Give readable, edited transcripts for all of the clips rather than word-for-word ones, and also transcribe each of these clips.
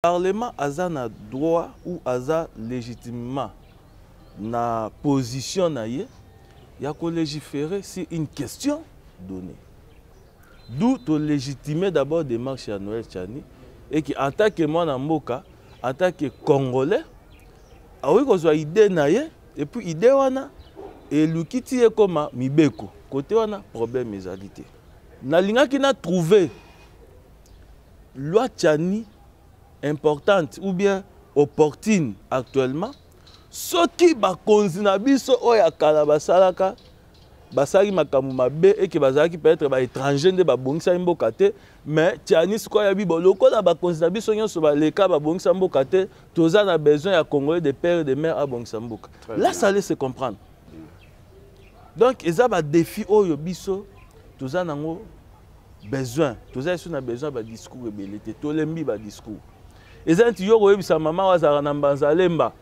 Parlement aza na droit ou aza légitimement na position na ye ya ko légiférer sur une question donnée. D'où to légitimer d'abord démarche ya Noël Tshiani et qui en tant que mwana mboka, en tant que Congolais, akoki kozwa idée na ye et puis idée wana eluki ti ekoma mibeko. Côté wana problème ezali te. Nalingaki na trouver loi Tshiani importante ou bien opportune actuellement soki bakonzi na biso oyo ya kala basalaka basalaki makambo mabe eke bazalaki peut-être baétranger nde babongisaki mboka te mais Tshiani sikoyo ayebi bo lokola bakonzi na biso nyonso baleka babongisa mboka te, toza na besoin ya Congolais de père et de mère abongisa mboka. Là, ça allait se comprendre. Donc eza badéfi oyo biso toza nango besoin. Toza lisusu na besoin ya badiscours ebele te, tolembi badiscours. Eza neti yo koyebisa mama oyo azalaka na Mbanza Lemba,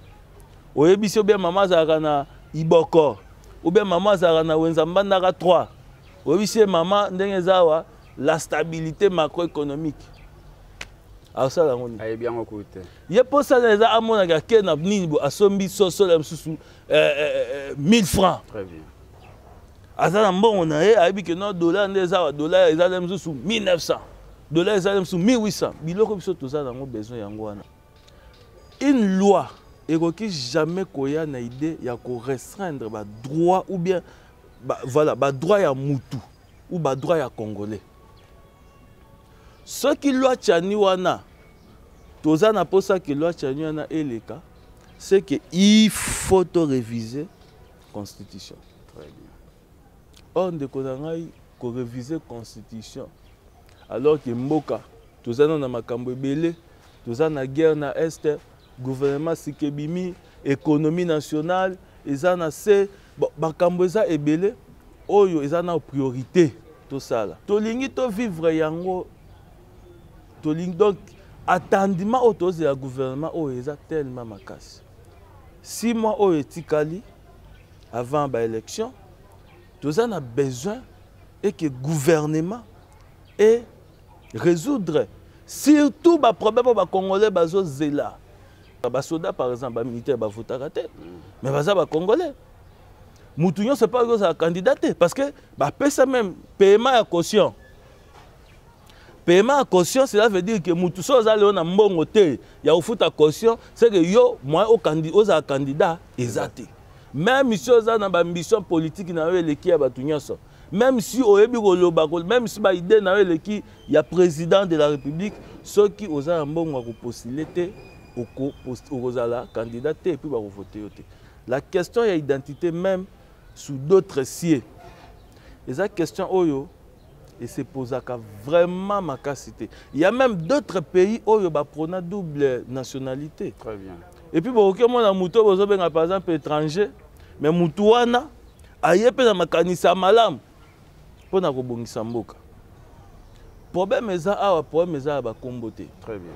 oyebisi obia mama azalaka na Iboko, obia mama azalaka na Wenza Mbandaka 3, oyebisi ye mama ndenge eza awa la stabilité macroéconomique, asala yango nini? Ayebi yango kutu te. Ye mposa na eza amonaka ke na nini bo asombi soso ya mosusu 1000 francs. Très bien. Aza na mbongo na ye, ayebi ke no dollar nde eza awa, dollar eza na mosusu 1900, dollar eza na mosusu 1800. Biloko biso toza nango besoin yango wana. Une loi ekoki jamais koya na idée ya korestreindre badroit ou bien ba, voilà, badroit ya mutu ou badroit ya Congolais. Soki loi Tshiani wana toza na mposa ke loi Tshiani wana eleka, c'est que il faut to réviser constitution. Très bien. Or ndeko na ngai, koréviser constitution alors que mboka toza nano na makambo ebele, toza na guerre na est, gouvernement sika ebimi, économie nationale eza na se, bon, makambo eza ebele oyo eza na priorité tosala. Tolingi tovivre yango, tolingi donc attendement oyo tozela gouvernement oyo eza tellement makasi. 6 mois oyo etikali avant ba élection, toza na besoin et que gouvernement et résoudre surtout ba problème oyo ba Congolais bazozela. Ba soda par exemple, ba militaire bavotaka te, mais baza ba Congolais. Mutu nyonso mpe akozala candidat te parce que bapesa même paiement ya caution. Paiement ya caution, cela veut dire que mutu so oza lelo na mbongo te ya kofuta caution, c'est que yo moyen ozala candidat eza te. Même si oza na baambition politique na yo eleki ya bato nyonso, même si oyebi koloba, même si baidée na yo eleki ya président de la République, soki oza na mbongo ya kopostule te, okozala candidat te et puis bakovote yo te. La question ya identité même sous d'autres cieux eza question oyo ese posaka vraiment makasi te. Il y a même d'autres pays oyo baprona double nationalité. Très bien. Et puis bokoki omona motu oyo bozobenga par exemple étranger, mais motu wana aye mpe na makanisi ya malamu mpona kobongisa mboka. Problème eza awa, problème eza ya bakombo te. Très bien.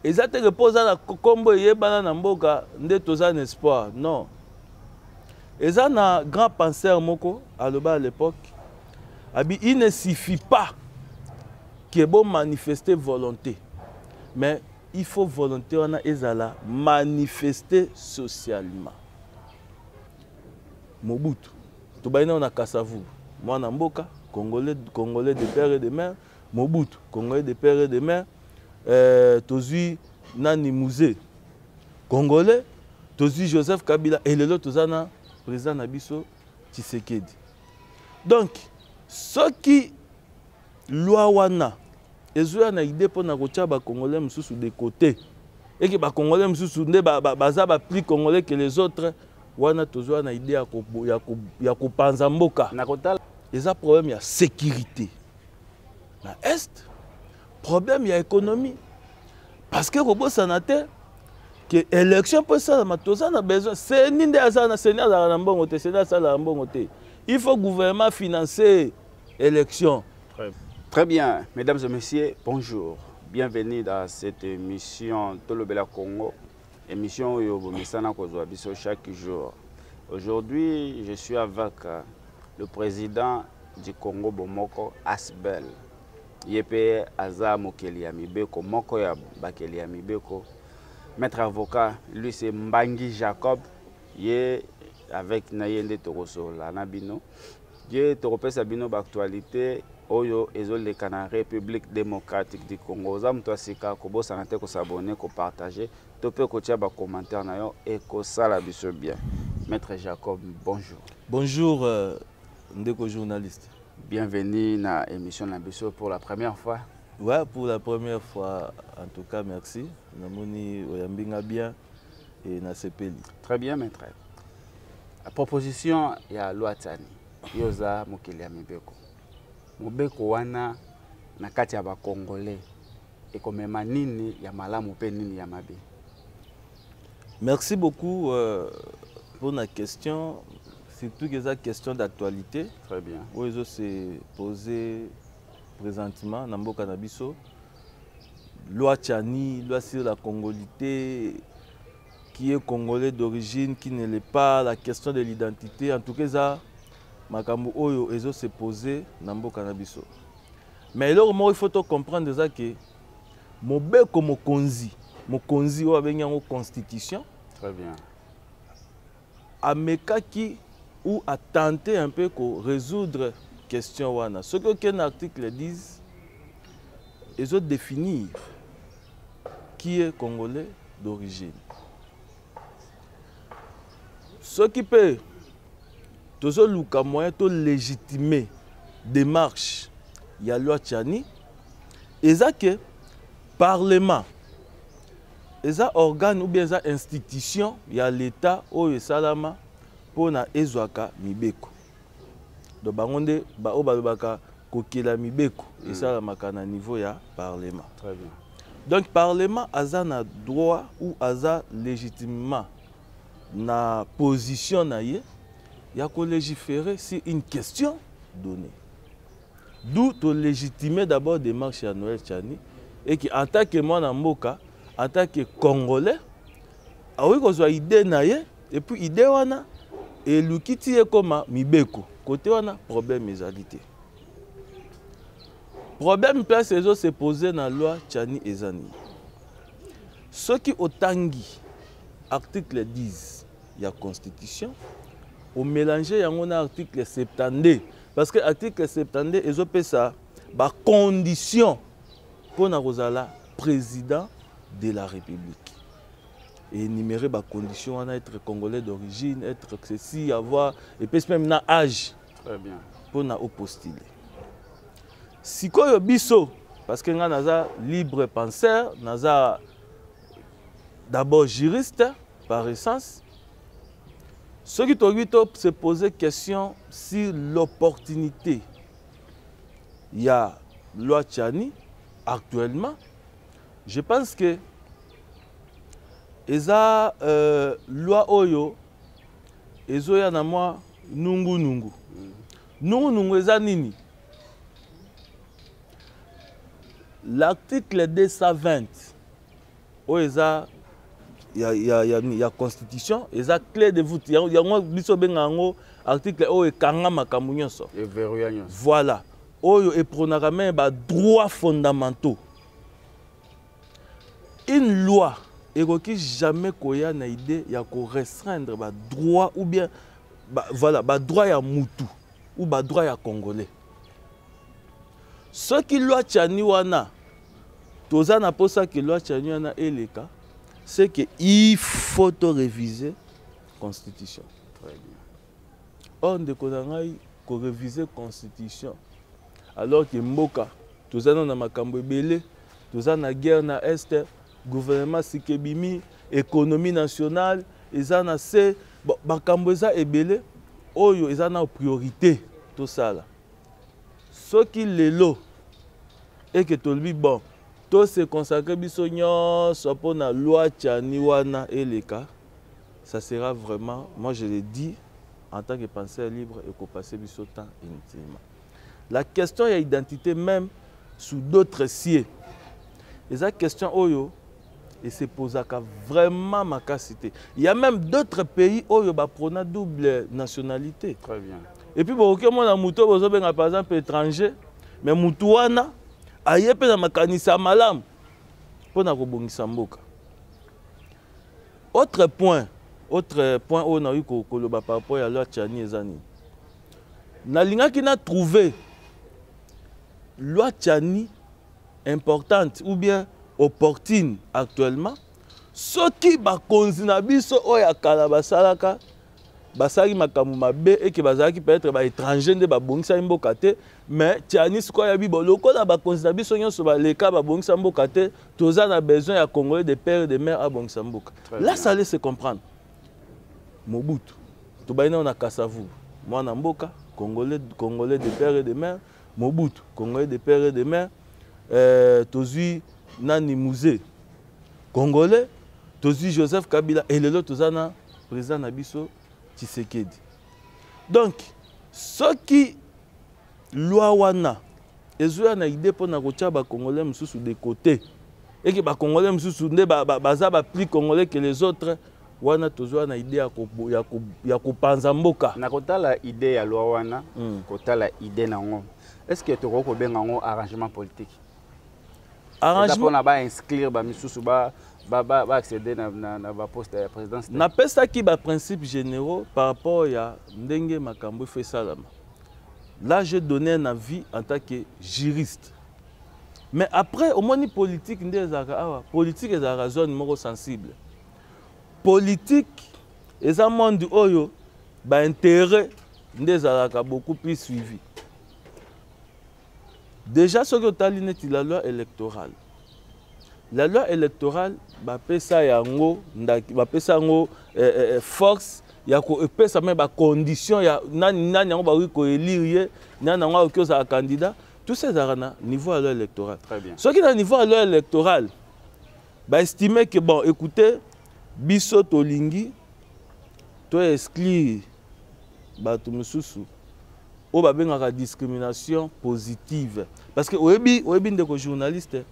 Eza te ke mpo oza na kombo eyebana na mboka nde toza na espoir. Non, eza na grand penseur moko aloba à l'époque, abi il ne suffit pas que bo manifester volonté, mais il faut volonté wana ezala manifester socialement. Mobutu tobayi nano na Kasavubu, mwana mboka Congolais, Congolais de père et de mère. Mobutu Congolais de père et de mère. Tozwi nani, Mzee Congolais, tozwi Joseph Kabila, elelo toza na président na biso Tshisekedi. Donc soki loi wana ezoya na idée mpona kotia bacongolais mosusu de côté eke bacongolais mosusu nde baza ba plus congolais que les autres, wana tozwa na idée ya kopanza mboka. Na kotala eza problème ya sécurité na est, problème ya économie, parce que kobosana te ke élection mpo esalama toza na besoin CENI nde aza na CENI azalaka na mbongo te, CENI asalaka mbongo te, il faut gouvernement financer élection. Très bien, mesdames et messieurs, bonjour. Bienvenue dans cette émission Tolobela Congo, émission oyo bomesana kozwa biso chaque jour. Aujourd'hui, je suis avec le président du Congo Bomoko, Asbel. Ye mpe aza mokeli ya mibeko, moko ya bakeli ya mibeko. Maître avocat, lui c'est Mbangi Jacob. Ye avec na ye nde tokosolola na bino. Ye tokopesa bino ba actualité oyo ezoleka na République démocratique du Congo. Oza moto ya sika, kobosana te kosabonner, kopartager to mpe kotia ba commentaire na yo ekosala biso bien. Maître Jacob, bonjour. Bonjour ndeko journaliste. Bienvenue na émission na biso pour la première fois. Ouais, pour la première fois, en tout cas merci. Namoni oyambi nga bien et nasepeli. Très bien maître. La proposition ya loi Tshiani, yoza mokili ya mibeko. Mobeko wana na kati ya ba Congolais ekomema nini ya malamu pe nini ya mabe? Merci beaucoup pour la question, surtout que c'est question d'actualité. Très bien. Oyo ezo se poser présentement na mboka na biso. Loi Tshiani, loi sur la congolité, qui est congolais d'origine, qui ne l'est pas, la question de l'identité, en tout cas ça makambo oyo ezo se poser na mboka na biso. Mais eloko moko il faut to comprendre eza que mobeko mokonzi, mokonzi oyo abengi yango constitution. Très bien. Amekaki ou a tenté un peu ko résoudre question wana. Ce que qu'un article 10 ezo définir qui est congolais d'origine. Ce qui peut tozo luka moyen to légitimer démarche ya loi Tshiani eza que parlement eza organe ou bien eza institution ya l'État oyo esalama mpona ezwaka mibeko. Donc bango nde ba oyo balobaka kokela mibeko esalamaka na niveau ya parlement. Très bien. Donc parlement aza na droit ou aza légitimement na position na ye ya ko légiférer sur une question donnée. D'où to légitimer d'abord démarche ya Noël Tshiani et qui en tant que mwana mboka, en tant que Congolais, akoki kozwa idée na ye et puis idée wana eluki ti ekoma mibeko. Côté wana problème ezali te. Problème place ezo se poser na loi Tshiani ezani. Soki otangi article 10 ya constitution, o mélanger yango na article 72 parce que article 72 ezopesa ba condition mpona kozala président de la République. Et énumérer ba condition wana, être congolais d'origine, être ceci, avoir, et puis même na âge. Très bien. Mpona opostuler. Sikoyo biso, parce que nga naza libre penseur, naza d'abord juriste par essence. Ce qui toki to se poser question sur l'opportunité il y a loi Tshiani actuellement, je pense que eza loi oyo ezoya na mwa nungu nungu. Nungu nungu eza nini? L'article 220 oyo eza ya constitution, eza clé de voûte. Yango biso benga yango article oyo ekanga makambo nyonso. E verrouilla nyonso. Voilà. Oyo epronaka même ba droits fondamentaux. Une loi ekoki jamais koya na idée ya ko restreindre ba droit ou bien ba, voilà, ba droit ya mutu ou ba droit ya congolais. Soki loi Tshiani wana toza na posa ke loi Tshiani wana eleka, c'est que il faut to réviser constitution. Très bien. Or ndeko na ngai ko réviser constitution alors que mboka toza na makambo ebele, toza na guerre na est, gouvernement sikebimi, économie nationale eza na se, bon, makambo eza ebele oyo eza na priorité tosala. Soki lelo eke tolobi bon, to se consacrer biso nyonso mpona loi Tshiani wana eleka, ça sera vraiment, moi je le dis en tant que penseur libre, et qu'on passe biso temps inutilement. La question ya identité même sous d'autres cieux, et ça question oyo et se posaka vraiment ma capacité. Il y a même d'autres pays oyo ba prôna double nationalité. Très bien. Et puis bon, ok, moi na muto bozo benga par exemple étranger, mais mutu wana Aye mpe na makanisi ya malamu mpo na kobongisa mboka. Autre point oyo nayoki koloba par rapport ya loi Tshiani eza nini? Nalingaki na trouver loi Tshiani importante ou bien opportune actuellement soki bakonzi na biso oyo ya kala basalaka, basalaki makambo mabe, eke bazalaki peut-être baétranger nde babongisaki mboka te. Mais Tshiani sikoyo ayebi bo lokola bakonzi na biso nyonso baleka babongisa mboka te, toza na besoin ya Congolais de père et de mère abongisa mboka. Là, ça allait se comprendre. Mobutu, tobayi nao na Kasavubu, mwana mboka, Congolais, Congolais de père et de mère. Mobutu, Congolais de père et de mère. Tozwi nani, Mzee, Congolais. Tozwi Joseph Kabila. Elelo toza na président na biso Tshisekedi. Donc soki loi wana ezoya na idée mpona kotia Bacongolais mosusu de côté, eke Bacongolais mosusu nde baza baplus Congolais que les autres, wana tozwa na idée ya kopanza mboka. Na kotala idée ya loi wana, kotala idée nango, est ce que tokoki kobenga yango arrangement politique? Arrangement mpona baexclure bamisusu baaccéder na baposte ya présidence? Napesaki baprincipe généraux par rapport ya ndenge makambo efo esalama. Là, j'ai donné un avis en tant que juriste, mais après omoni politique nde ezalaka awa. Politique ezalaka zone moko sensible. Politique eza monde oyo baintérêt nde ezalaka beaucoup plus suivi. Déjà soki otali neti la loi électorale, la loi électorale bapesa yango, bapesa yango force ya kopesa me bacondition ya nani nani yango bakoki koélire ye, nani yango akoki ozala candidat. Tout ça ezalaka na niveau ya loi électorale. Soki na niveau ya loi électorale baestime que bon, écoutez, biso tolingi toexclure bato mosusu oyo babengaka discrimination positive, parce que oyebi, ndeko journaliste,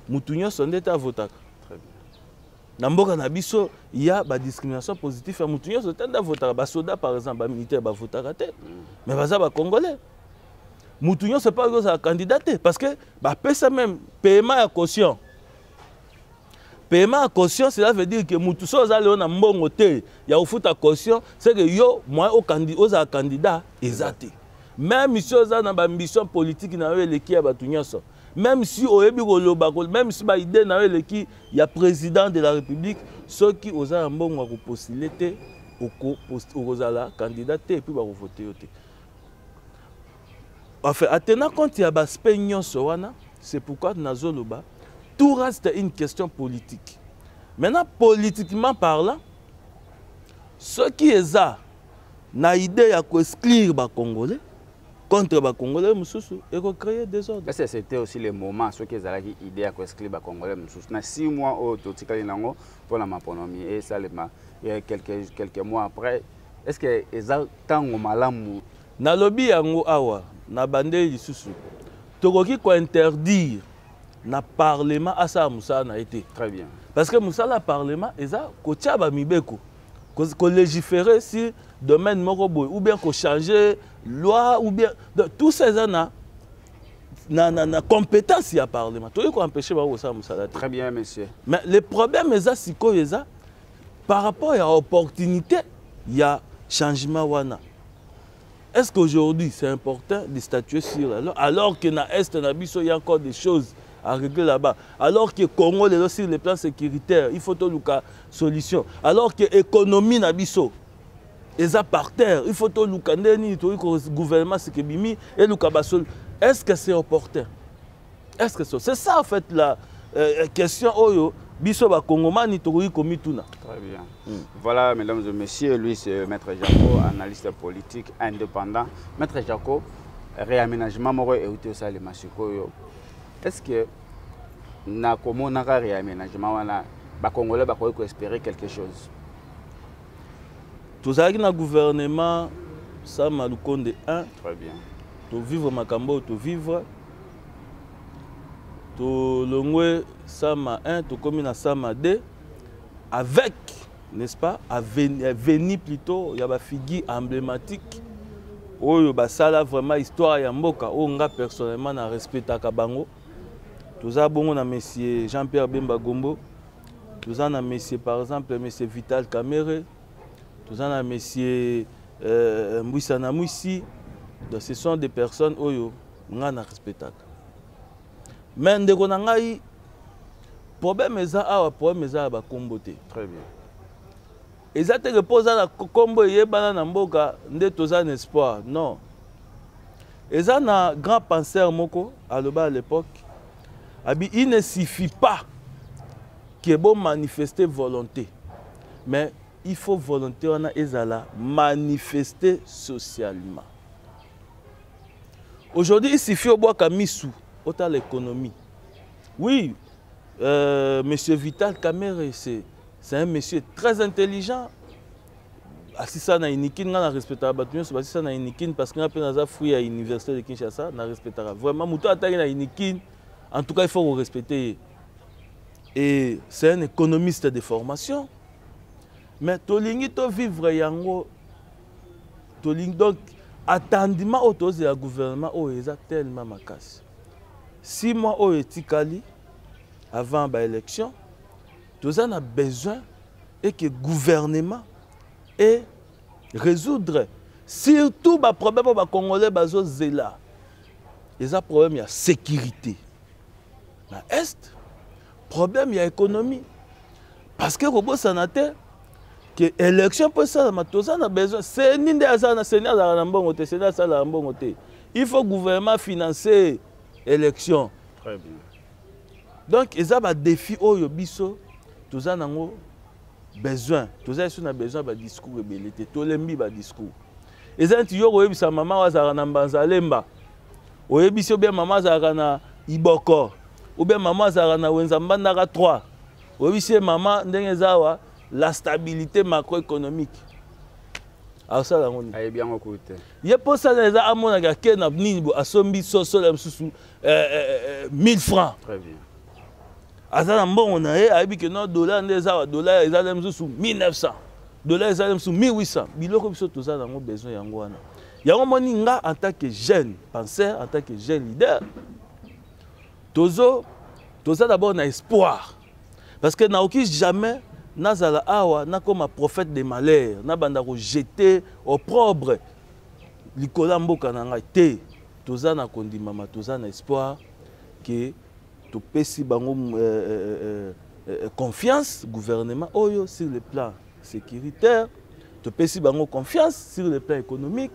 mutu nyonso nde te avotaka na mboka na biso. Ya badiscrimination positive ya mutu nyonso te nde avotaka. Basoda par exemple, bamilitaire bavotaka te, mais baza Bacongolais. Mutu nyonso mpe akoki kozala candidat te, parce que bapesa même paiement ya caution. Paiement ya caution, cela veut dire que mutu so oza lelo na mbongo te ya kofuta caution, c'est que yo moyen ozala candidat eza te. Même si oza na baambition politique na yo eleki ya bato nyonso, même si oyebi koloba, même si baidée na yo eleki ya président de la République, soki oza na mbongo ya kopostuler te, okozala candidat te, et puis bakovote yo te. Enfin, en tenant compte ya baaspect nyonso wana, c'est pourquoi nazoloba tout reste une question politique. Maintenant, politiquement parlant, soki eza na idée ya koexclure Bacongolais contre Bacongolais mosusu, ekocréer désordre. Est-ce que c'était aussi le moment, soki ezalaki idée ya koexclure Bacongolais mosusu, na 6 mois oyo totikali nango mpona maponomi esalema, quelques mois après, est ce que eza ntango malamu? Nalobi yango awa na bandeli lisusu, tokoki kointerdire na parlement asala mosala na ye te. Très bien. Parce que mosala ya parlement eza kotia bamibeko, kolégiférer sur domaine moko boye, ou bien kochanger loi, ou bien donc, tout ça eza na compétence ya parlement. Tokoki koempêche bango kosala mosala te. Très bien, monsieur. Mais le problème eza sikoyo, eza par rapport ya opportunité ya changement wana. Est-ce qu'aujourd'hui c'est important de statuer sur la loi alors que na est na biso il y a encore des choses à régler là-bas, alors que Congo lelo sur le plan sécuritaire il faut toluka solution, alors que économie na biso eza par terre, il faut toluka ndenge nini tokoki gouvernement seke bimi eluka basol? Est-ce que c'est opportun? Est-ce que c'est ça en fait la question oyo biso Bakongomani tokoki komituna? Très bien. Voilà, mesdames et messieurs, lui c'est Maître Jaco, analyste politique indépendant. Maître Jaco, réaménagement moko euti osalema sikoyo. Est-ce que na komonaka réaménagement wana, Bacongolais bakoki koespérer quelque chose? Tozalaki na gouvernement Sama Lukonde 1. Très bien. Tovivre makambo oyo tovivre, tolongwe Sama 1, tokomi na Sama 2 avec, n'est-ce pas, aveni plutôt ya bafigure emblématique oyo basala vraiment histoire ya mboka, oyo nga personnellement na respectaka bango. Toza bongo na monsieur Jean-Pierre Bemba Gombo, toza na monsieur, par exemple, monsieur Vital Kamerhe, toza na monsieur Mbwisa Namwisi. Donc ce sont des personnes oyo nga na respectaka. Mais ndeko na ngai, problème eza awa, problème eza ya bakombo te. Très bien. Eza te ke mpo oza na kombo eyebana na mboka nde toza na espoir. Non. Eza na grand penseur moko aloba à l'époque, abi il ne suffit pas que bo manifester volonté, mais il faut volonté wana ezala manifester socialement. Aujourd'hui, il suffit obwaka misu ota l'économie. Oui, monsieur Vital Kamerhe, c'est un monsieur très intelligent. Asisa na Unikin, nga na respectaka bato nyonso basisa na Unikin parce que nga mpe naza fruit ya université de Kinshasa, na respectaka vraiment moto ataki na Unikin, en tout cas il faut ko respecter ye. Et c'est un économiste de formation, mais tolingi to vivre yango, tolingi donc attendement oyo tozela gouvernement oyo eza tellement makasi. 6 mois oyo etikali avant ba élection, toza na besoin et que gouvernement et résoudre surtout ba problème oyo ba Congolais bazozela. Eza problème ya sécurité na est, problème ya économie, parce que kobosana te que élection mpo esalama toza na besoin. CENI nde aza na CENI, azalaka na mbongo te, CENI asalaka mbongo te. Il faut gouvernement financer élection. Très bien. Donc eza ba défi oyo biso toza nango besoin, toza lisusu na besoin ba discours ebele te, tolembi ba discours. Eza neti yo koyebisa mama oyo azalaka na Mbanza Lemba, oyebisi ou bien mama azalaka na Iboko, ou bien mama azalaka na Wenza Mbandaka 3, oyebisi ye mama ndenge eza awa la stabilité macroéconomique, asala yango nini? Ayebi yango kutu te. Ye mposa na eza amonaka ke na nini bo asombi soso ya mosusu, 1000 francs. Très bien. Aza na mbongo na ye, ayebi ke non, dollar nde eza awa, dollar eza na mosusu 1900, dollar eza na mosusu 1800. Biloko biso toza nango besoin yango wana. Yango moni nga en tant que jeune penseur, en tant que jeune leader, toza d'abord na espoir. Parce que naoki jamais nazala awa nakoma prophète de malheur, nabanda ko jeter opprobre likolo ya mboka na ngai te. Toza na kondimama, toza na espoir que topesi bango confiance gouvernement oyo sur le plan sécuritaire, topesi bango confiance sur le plan économique,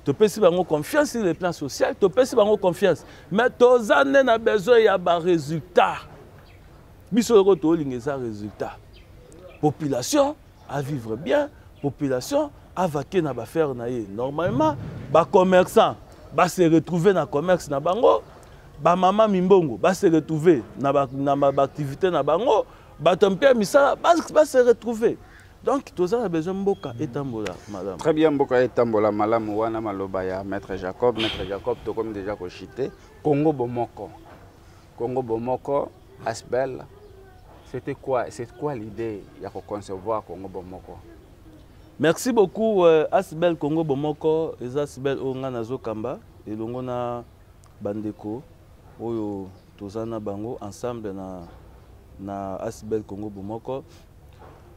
topesi bango confiance sur le plan social, topesi bango confiance. Mais toza nde na besoin ya ba résultat. Biso loko tolinga eza résultat. Population à vivre bien, population à vaquer na ba faire na ye. Normalement, ba commerçant ba se retrouver na commerce na bango, ba mama mimbongo ba se retrouver na ba, na ba, ba activité na bango, ba tempe misala ba se retrouver. Donc toza na besoin mboka etambola malamu. Très bien, mboka etambola malamu wana maloba ya Maître Jacob. Maître Jacob, tokomi déjà ko chiter Congo Bomoko. Congo Bomoko, Asbel, c'était quoi? C'est quoi l'idée ya ko concevoir Congo Bomoko? Merci beaucoup, Asbel Congo Bomoko, eza Asbel oyo nga nazokamba elongo na bandeko oyo toza na bango ensemble na Asbel Congo Bomoko.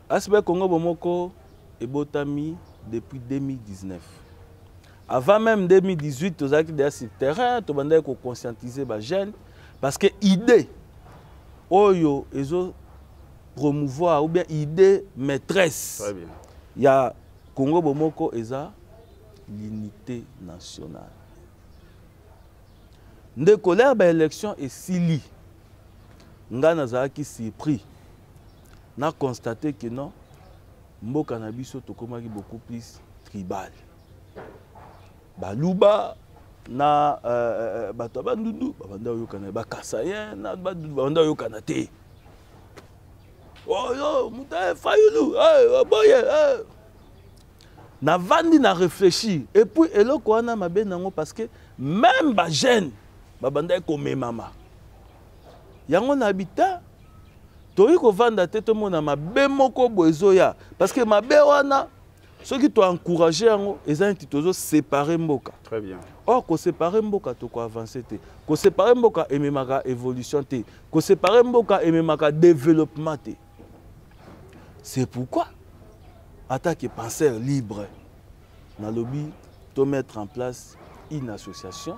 Asbel Congo Bomoko ebotami depuis 2019. Avant même 2018, tozalaki déjà sur terrain, tobandaki ko conscientiser ba jeunes parce que idée oyo ezo promouvoir ou bien idée maîtresse. Très bien. Ya Congo Bomoko eza l'unité nationale. Ndeko l'heure ba élection esili, nga nazalaki surpris na constaté que non, mboka na biso tokomaki beaucoup plus tribal. Baluba na bato ya Bandundu babanda oyokana, ba Kasaïen na Bandundu babanda oyokana te. Oyo moto ya Fayulu, eh, boye, eh. Navandi na réfléchir et puis eloko wana mabe nango parce que même ba jeune babandaki komemama yango na habitat. Toyi kovanda te tomona mabe moko boye ezoya parce que mabe wana Soki toencourage yango, eza neti tozosépare mboka. Très bien. Or kosépare mboka, tokoavance te. Kosépare mboka ememaka évolution te. Kosépare mboka ememaka développement te. C'est pourquoi, en tant que penseur libre, nalobi tomettre en place une association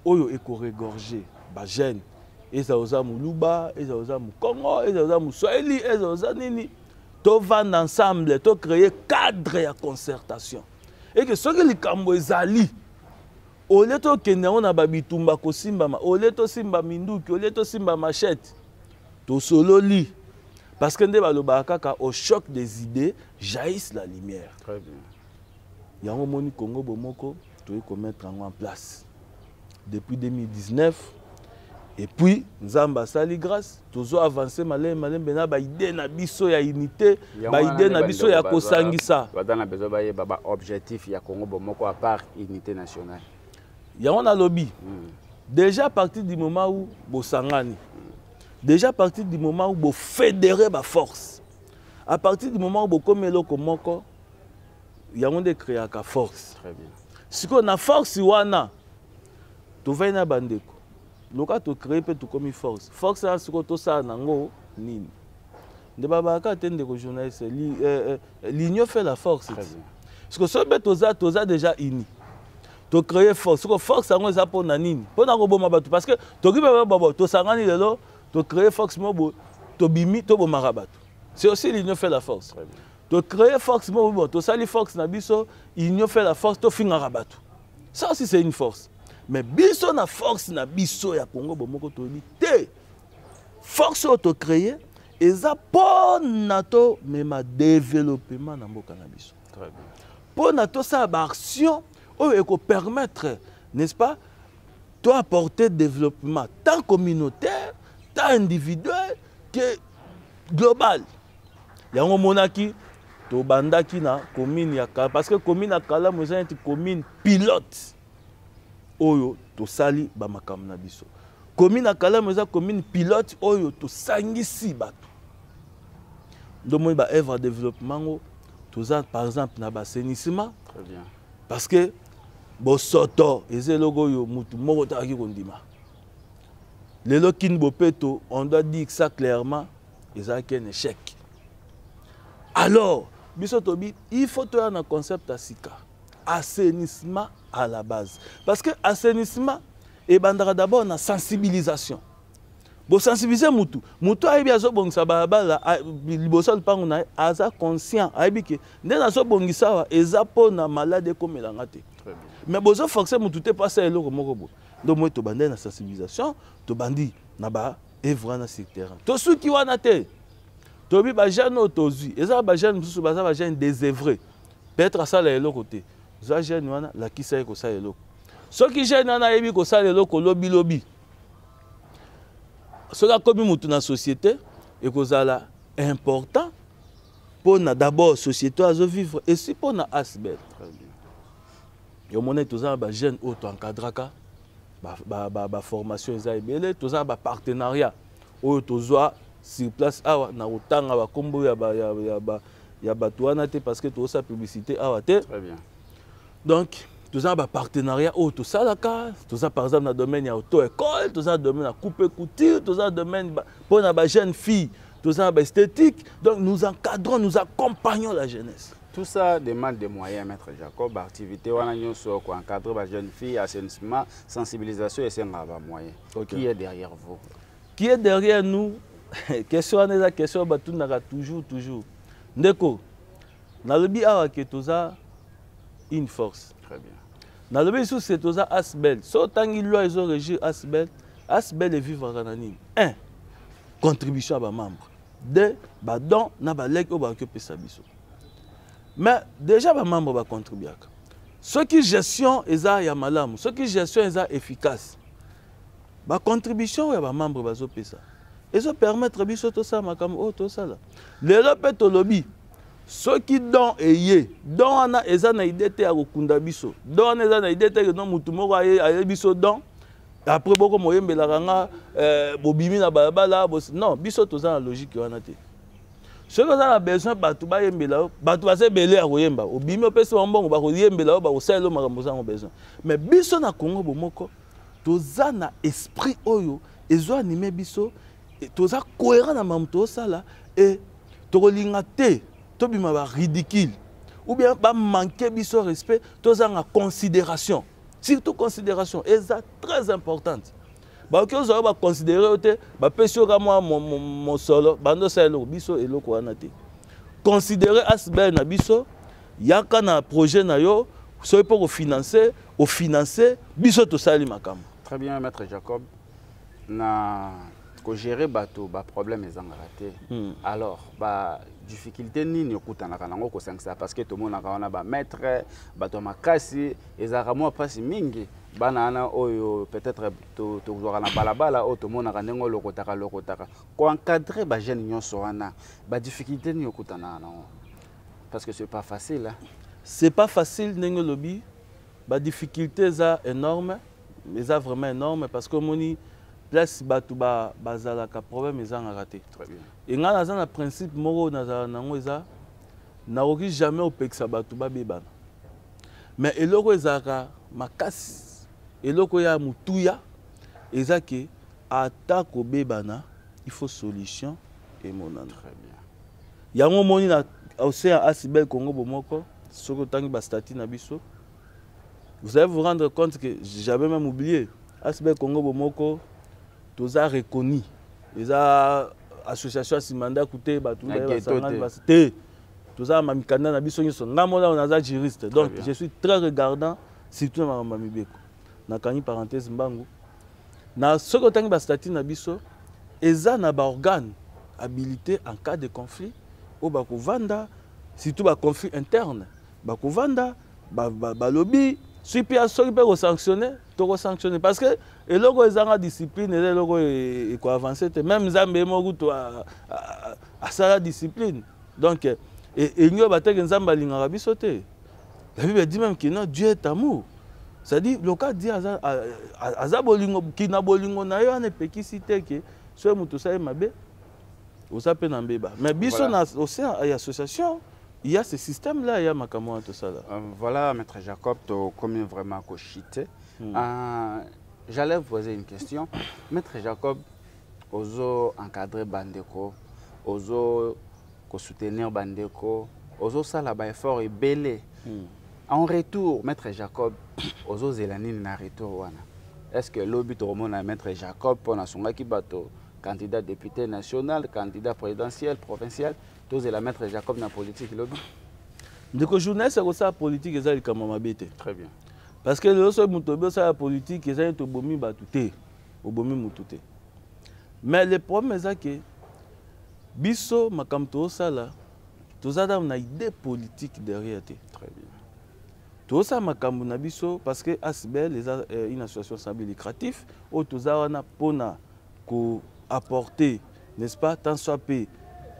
oyo ekoregorge bajeune, ezala oza Moluba, ezala oza Mokongo, ezala oza Moswahili, ezala oza nini, tovanda ensemble, tocréer cadre ya concertation eke soki likambo ezali, olie tokende yango na babitumba kosimbama, olie tosimba minduki, olie tosimba machette, tosololi. Parce que nde balobaka kaka, au choc des idées jaillisse la lumière. Très bien. Yango omoni Congo Bomoko, toyei komettre yango en place depuis 2019. Et puis Nzambe asali grâce, tozo avance malembe malembe na baidée na biso ya unité, baidée na biso ya kosangisa. Baza na besoin bayeba baobjectif ya Congo Bomoko à part unité nationale. Yango nalobi, déjà à partir du moment où bosangani, déjà à partir du moment où bofédéré baforce, à partir du moment où bokomi eloko moko, yango nde créaka force. Très bien. Sikoyo na force wana, tovai na bandeko loka, tocrée mpe tokomi force. Force wana sikoyo tosala nango nini? Nde babaka te, ndeko journaliste, l'union fait la force. Très bien. Sikoyo soki mpe toza déjà uni, tocrée force, sikoyo force yango eza mpona nini? Mpona koboma bato? Parce que toki mpe babo, tosangani lelo, tocrée force mo boye, tobimi, tobomaka bato. C'est aussi l'union fait la force. Très bien. Tocrée force mo bon, tosali force na biso, union fait la force, tofingaka bato, ça aussi c'est une force. Mais biso na force na biso ya Congo Bomoko, toyebi te force oyo tocrée eza mpo na tomema développement na mboka na biso, Très bien. mpo na tosala baaction oyo ekopermettre, n'est-ce pas, to apporter développement tant communautaire, tant individuel que global. Yango omonaki tobandaki na commune ya Kala, parce que commune ya Kalamu eza neti commune pilote oyo tosali bamakambo na biso. Commune ya Kalamu eza commune pilote oyo tosangisi bato. Ndomoni baœuvre ya développement ngo, toza par exemple na baassainissement. Très bien. Parce que bosoto eza eloko oyo mutu moko takaki kondima. Lelo Kin Bopeto, on doit dire ça clairement, ezalaki un échec. Alors biso tobi il faut toya na concept ya sika, assainissement à la base, parce que assainissement ebandaka d'abord na sensibilisation. Bosensibilize mutu, mutu ayebi azobongisa balabala liboso ya lupango na ye, aza conscient, ayebi ke nde nazobongisa awa eza mpo na malade ekomelanga te. Très bien. Mais bozoforce mutu te mpo asala eloko moko boye. Donc moi, tobandai na sensibilisation, tobandi na baœuvre wana sur terrain. Tosuki wana te. Toyebi bajeune oyo tozwi, eza bajeune mosusu baza bajeune désœuvré, peut-être asala eloko te. Zwa jeune wana, lakisa ye kosala eloko. Soki jeune wana ayebi kosala eloko, lobilobi soki akomi motu na société, ekozala important mpona d'abord société oyo azovivre, esi mpona ASBL. Très bien. Yomona toza na bajeune oyo toencadraka, baformation eza ebele. Toza na bapartenariat oyo tozwa sur place awa. Na kotanga bakombo ya bato wana te, parce que tozosala publicité awa te. Très bien. Donc toza na bapartenariat oyo tosalaka. Toza par exemple na domaine ya auto école, toza na domaine ya coupe couture, toza na domaine mpo na bajeune fille, toza na baesthétique. Donc nous encadrons, nous accompagnons la jeunesse. Tout ça demande des moyens, Maître Jacob. Activité wana nyonso, ko encadrer ba jeune fille, assainissement, sensibilisation esengaka ba moyens. Qui est derrière vous? Qui est derrière nous? Question wana eza question oyo batundaka toujours toujours. Ndeko, nalobi awa ke toza une force. Très bien. Nalobi lisusu ke toza ASBL. So otangi loi ezorégir ASBL, ASBL evivraka na nini? Un, contribution ya bamembre; deux, badon na balegs oyo bakoki opesa biso. Mais déjà bamembre bacontribuaka. Soki gestion eza ya malamu, soki gestion eza efficace, bacontribution oyo ya bamembre bazopesa ezopermettre biso tosala makambo oyo tosala lelo. Mpe tolobi soki don eye, don wana eza na idée te ya kokunda biso. Don wana eza na idée te ke don motu moko aye biso don, après boko moyembelaka nga, bobimi na balabala. Non, biso toza na logique wana te. Soki oza na besoin bato bayembela yo, bato baza ebele ya koyemba, obimi, opesi bango mbongo, bakoyembela yo, bakosalela yo makambo oza yango besoin. Mais biso na Congo Bomoko, toza na esprit oyo ezo anime biso, toza cohérent na makambo tozosala e tokolinga te tobima ba ridicule ou bien bamanke biso respect, tozanga considération. Surtout considération eza très importante. Bakoki ozwa yo, baconsidere yo te, bapesi yo ka mwa mosolo, bando osala eloko. Biso eloko wana te. Considere ASBL na biso, yaka na projet na yo, soki mpo kofinanse, ofinanse biso, tosali makambo. Très bien, maître Jacob. Na kogérer bato, baproblème ezangaka te. Alors badifficulté nini okutanaka nango kosangisa? Parce que tomonaka wana bamaître, bato ya makasi, ezalaka mwa mpasi mingi. Bana wana oyo peut-être tozwaka na balabala oyo tomonaka ndenge olokotaka lokotaka, koencadre bajeune nyonso wana, badifficulté nini okutanaka nango? Parce que c'est pas facile, hein? C'est pas facile ndenge olobi. Badifficulté eza énorme, eza vraiment énorme, parce que omoni place bato bazalaka, problème ezangaka te. E ngai naza na principe moko oyo nazala nango, eza nakoki jamais opekisa bato babebana, mais eloko ezalaka makasi, eloko ya motuya eza ke ata kobebana, il faut solution emonana. Yango omoni na océan ASBL Congo Bomoko, soki otangi bastatuts na biso, vous allez vous rendre compte que j'avais même oublié, ASBL Congo Bomoko toza reconnu, eza association ya nsima ndako te, bato basangani te, toza na mikanda na biso nyonso. Ngai mona naza juriste, donc je suis très regardant, surtout na makambo ya mibeko. Nakangi parenthèse mbangu. Na soki otangi bastatuts na biso, eza na baorgane habilité en cas de conflit oyo bakovanda, surtout baconflit interne, bakovanda, balobi soki mpe soki mpe kosanctionne, tokosanctionne, parce que eloko ezanga discipline eza eloko ekoavance te. Même Nzambe ye moko kutu asala discipline. Donc elingi oyo bateke Nzambe alingaka biso te. La Bible dit même que non, Dieu est amour, c'est-à-dire loka Dieu aza, aza bolingo, kina bolingo na ye wana epekisi te ke soki moto osali mabe, oza mpe na mbeba. Mais biso na au sein ya association, il y a ce système là ya makambo wana tosala. Voilà, maître Jacob, tokomi vraiment kochite. J'allais vous poser une question, maître Jacob. Ozo encadrer bandeko, ozo kosoutenir bandeko, ozosala baeffort ebele. En retour, maître Jacob, ozozela nini na retour wana? Est ce que lobi tokomona maître Jacob mpo nasungaki bato, candidat député national, candidat présidentiel, provincial? Tozela maître Jacob na politique lobi? Ndeko journaliste, akosala politique eza likambo mabe te. Très bien. Parce que lelo soki moto obi osala politique, eza neti obomi bato te, obomi motu te. Mais le problème eza ke biso makambo tozosala, toza na idée politique derrière te. Très bien. Tozosala makambo na biso parce que ASBL eza une association sans but lucratif oyo toza wana mpona koapporter, n'est-ce pas, tant soit peu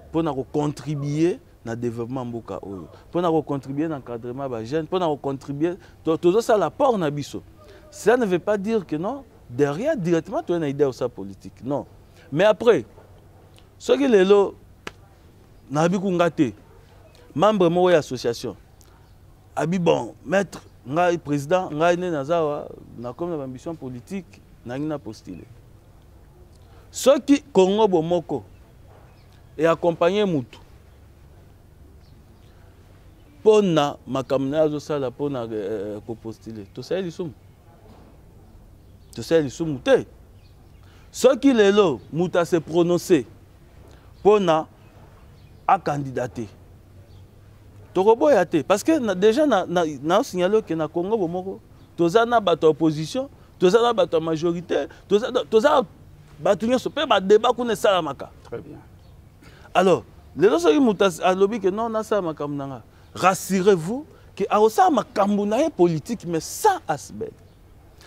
mpona kocontribuer na développement mboka oyo, mpona kocontribue na encadrement ya bajeune, mpona kocontribue, tozosala apport na biso. Cela ne veut pas dire que non, derrière directement toye na idée ya kosala politique, non. Mais après, soki lelo nayebi kunga te, membre moko ya association abi: "Bon, maître, ngai président, ngai nde naza awa, nakomi na baambition politique, nangi na postule." Soki Congo Bomoko eaccompagne mutu mpo na makambo na ye azosala mpo na kopostule, tosali lisumu? Tosali lisumu te. Soki lelo moto ase prononce mpo na akandidate, tokoboya te, parce que na, déjà naosignale oke na Congo Bomoko toza na bato ya opposition, toza na bato ya majorité, toza bato nyonso, mpe badébat kuna esalamaka. Très bien. Alors lelo soki moto alobi ke non, nasala makambo na nga, rassurez-vous ke akosala makambo na ye politique, mais sans ASBL,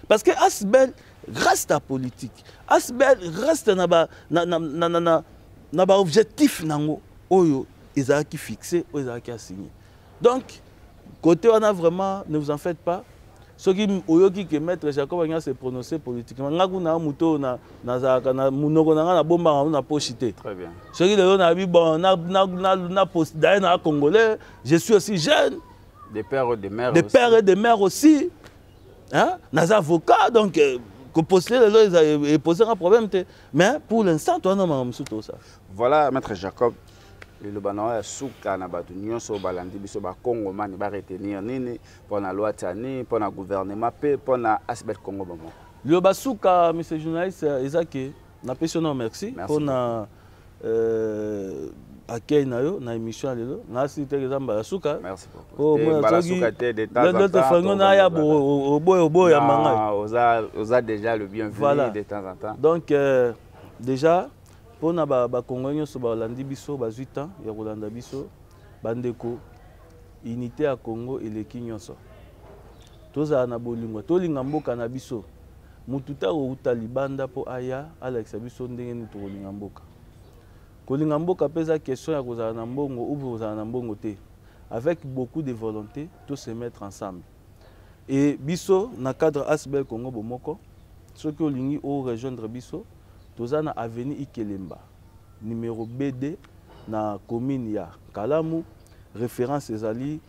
parce que ASBL reste apolitique. ASBL reste na ba na, na, na, na, na, na baobjectif nango oyo ezalaki fixé, oyo ezalaki assigné. Donc côté wana, vraiment, ne vous en faites pas. Soki oyoki ke maître Jacob alingi se prononcer politiquement, nga kuna moto oyo nazalaka na monoko na nga, nabombaka yango na poche te. Très bien. Soki lelo nayebi, bon, na poste d'ailleurs na Congolais, je suis aussi jeune. De père et de mère. De aussi. Père et de mère aussi, hein? Naza avocat, donc kopostuler lelo eposera problème te, mais pour l'instant towana makambo mosusu tosala. Voilà, maître Jacob, liloba na oyo ya suka na bato nyonso oyo balandi biso, bakongomani, baretenir nini mpo na loi Tshiani, mpo na gouvernement mpe mpo na ASBL Congo Bomoko? Liloba suka, monsieur journaliste, eza ke napesi yo na merci mpona accueil na yo na émission ya lelo. Nasi teke eza mbala suka. Fango naya oboya oboyamba ngai. Oza déjà le bienvenu. Voilà. De temps en temps. Donc déjà mpona bakongolais nyonso balandi biso, bazwi temps ya kolanda biso, bandeko, unité ya Congo eleki nyonso. Tozala na bolingo, tolinga mboka na biso. Mutu te akouta libanda mpo aya alakisa biso ndenge nini tokolinga mboka. Kolinga mboka mpe eza question ya kozala na mbongo ou kozala na mbongo te. Avec beaucoup de volonté, to se mettre ensemble. Et biso na cadre ASBL Congo Bomoko, soki olingi orejoindre biso, toza na avenue Ikelemba numéro BD na commune ya Kalamu. Référence ezali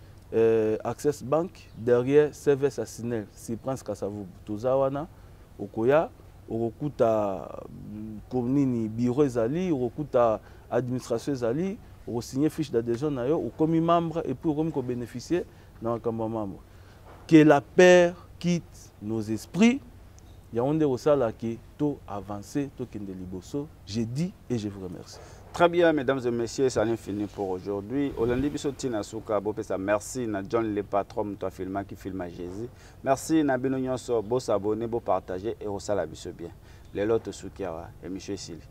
Access Bank, derrière CVS Asinel, si Prince Kasavubu. Toza wana, okoya okokuta nini, bureau ezali, okokuta administration ezali, okosigne fiche d'adhésion na yo, okomi membre et puis okomi kobénéficier na makambo ya membre. Que la peur quitte nos esprits, yango nde kosalaki to avancer, tokende liboso. Je dis et je vous remercie. Très bien, mesdames et messieurs, ça en est fini pour aujourd'hui. Olandi biso tina suka, bopesa merci na John le patron to film qui filme Jésus. Merci na bino nyonso, bo s'abonner, bo partager et osala biso bien. Lelo to suki awa, émission esili.